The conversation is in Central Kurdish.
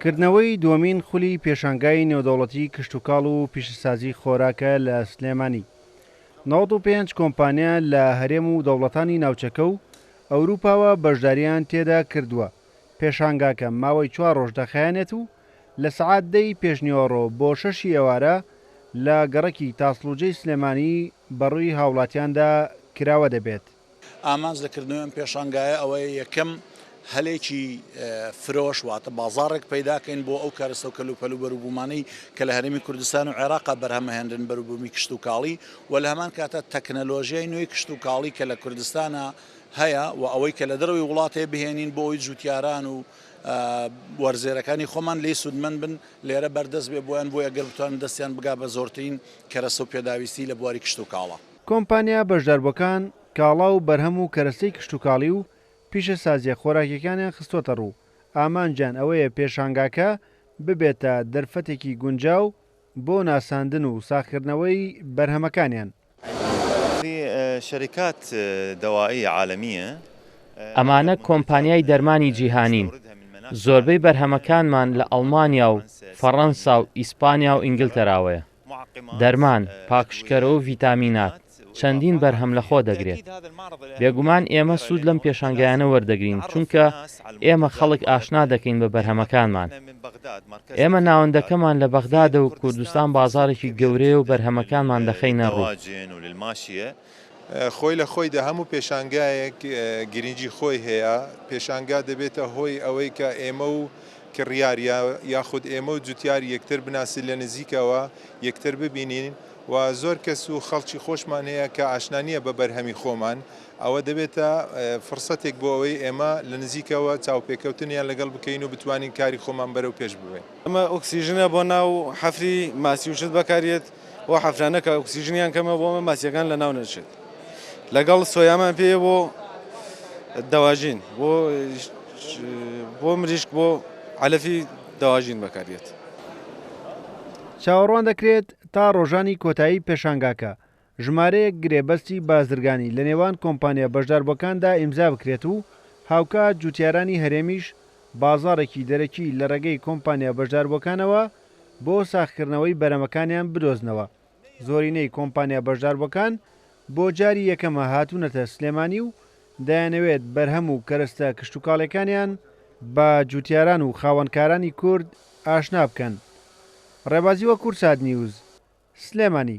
کردنەوەی دووەمین خولی پێشانگای نێودەوڵەتی کشتوکاڵ و پیشەسازی خۆراکە لە سلێمانی. 95 کۆمپانیا لە هەرێم و دەوڵەتانی ناوچەکە و ئەوروپاوە بەشدارییان تێدا کردووە. پێشانگاکە ماوەی چوار ڕۆژ دەخایەنێت و لە سەعات دە ی پێشنیوەڕۆ بۆ شەشی ئێوارە لە گەڕەکی تاسڵوجەی سلێمانی بەڕووی هاوڵاتیاندا کراوە دەبێت. ئامانج لە کردنەوەی ئەم پێشانگایە ئەوەیە یەکەم هەلێکی فرۆش واتە بازاڕێک پەیدا کەین بۆ ئەو کەرەستە و کەلوپەل و بەروبوومانەی کە لە هەرێمی کوردستان و عێراقا بەرهەمەهێنرن بەروبوومی کشتوکاڵی و لە هەمان کاتا تەکنەلۆژیای نوێی کشتوکاڵی کە لە کوردستانا هەیە و ئەوەی کە لە دەرەوەی وڵات هەیە بهێنین بۆ ئەوەی جوتیاران و وەرزێرەکانی خۆمان لێی سوودمەند بن لێرە بەردەست بێ بۆیان بۆیە گەر بتوانن دەستیان بگا بە زۆرترین کەرەستە و پێداویستی لە بواری کشتوکاڵا. کۆمپانیا بەشداربووەکان کاڵا و بەرهەم و کەرەستەی کشتوکاڵی و پیشەسازییە خۆراکییەکانیان خستووەتەڕوو، ئامانجیان ئەوەیە پێشانگاکە ببێتە دەرفەتێکی گونجاو بۆ ناساندن و ساغکردنەوەی بەرهەمەکانیان. ئەمانە کۆمپانیای دەرمانی جیهانین، زۆربەی بەرهەمەکانمان لە ئەڵمانیا و فەڕەنسا و ئیسپانیا و ئینگلتەراوەیە. دەرمان، پاکژکەرەوە و ڤیتامینات، چەندین بەرهەم لەخۆ دەگرێت. بێگومان ئێمە سوود لەم پێشانگایانە وەردەگرین، چونکە ئێمە خەڵک ئاشنا دەکەین بە بەرهەمەکانمان. ئێمە ناوەندەکەمان لە بەغدادە و کوردستان بازاڕێکی گەورەیە و بەرهەمەکانمان دەخەینە ڕوو. خۆی لە خۆیدا هەموو پێشانگایەک گرنگی خۆی هەیە، پێشانگا دەبێتە هۆی ئەوەی کە ئێمە و کڕیار یاخود ئێمە و جوتیار یەکتر بناسین لە نزیکەوە یەکتر ببینین و زۆر کەس و خەڵکی خۆشمان هەیە کە ئاشنا نییە بە بەرهەمی خۆمان ئەوە دەبێتە فرسەتێک بۆ ئەوەی ئێمە لە نزیکەوە چاوپێکەوتنیان لەگەڵ بکەین و بتوانین کاری خۆمان بەرەو پێش ببەین. ئەمە ئۆکسیژنە بۆ ناو حەفری ماسی و شت بەکاریێت بۆ حەفرانە کە ئۆکسیژنیان کەمە بۆ ئەمە ماسیەکان لەناو نەچێت لەگەڵ سۆیامان پێیە بۆ دەواژین بۆ بۆ مریشک بۆ عەلەفی دەواژین بەکاریێت. چاوەڕوان دەکرێت تا ڕۆژانی کۆتایی پێشانگاکە ژمارەیەک گرێبەستی بازرگانی لەنێوان کۆمپانیا بەشداربووەکاندا ئیمزا بکرێت و هاوکات جوتیارانی هەرێمیش بازاڕێکی دەرەکی لە ڕێگەی کۆمپانیا بەشداربووەکانەوە بۆ ساغکردنەوەی بەرەمەکانیان بدۆزنەوە. زۆرینەی کۆمپانیا بەشداربووەکان بۆ جاری یەکەمە هاتوونەتە سلێمانی و دەیانەوێت بەرهەم و کەرەستە کشتوکاڵیەکانیان بە جوتیاران و خاوەنکارانی کورد ئاشنا بکەن. ڕێبازی وە کوردسات نیوز، سلێمانی.